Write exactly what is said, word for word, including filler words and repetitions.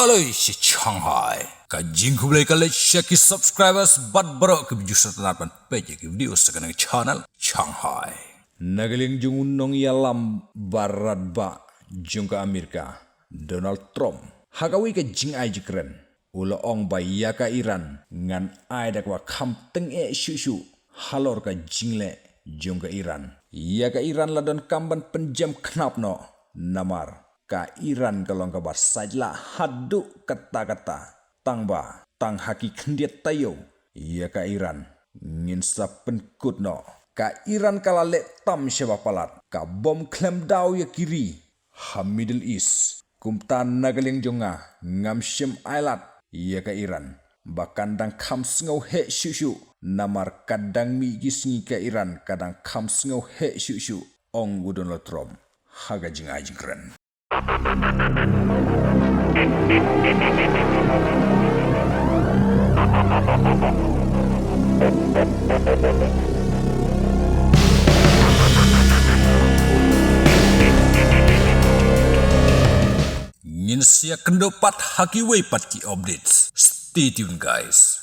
Loi shi Shanghai. Ka jingkhublei ka leit sha ki subscribers bad baroh ki views sha tang ban peit ïa ki video sha kane ka channel Shanghai. Na ka liang jong u nongïalam barat bah jong ka Amerika, Donald Trump, ha kawei ka jingai jingkren u la ong ba ïa ka Iran ngan ai da kaba kham tyngeh shuh shuh halor ka jingleh jong ka Iran. Ïa ka Iran la donkam ban pynjem khnap noh, namar ka Iran ka long kaba sait lah haduh katta katta. Tang ba tang ha ki khyndiat taïew ïa ka Iran ngin sa pynkut noh. Ka Iran ka la leh tam shaba palat, ka bom khlem daw ïa ki ri ha Middle East. Kumta na ka liang jong nga, ngam shym ailad ïa ka Iran ba kan dang kham sngew heh shuh shuh, namar ka dang mih ki sngi ka Iran ka dang kham sngew heh shuh shuh, ong u Donald Trump ha ka jingai jingkren. Ngin sa ïakynduh pat ha kiwei pat ki updates. Stay tuned, guys.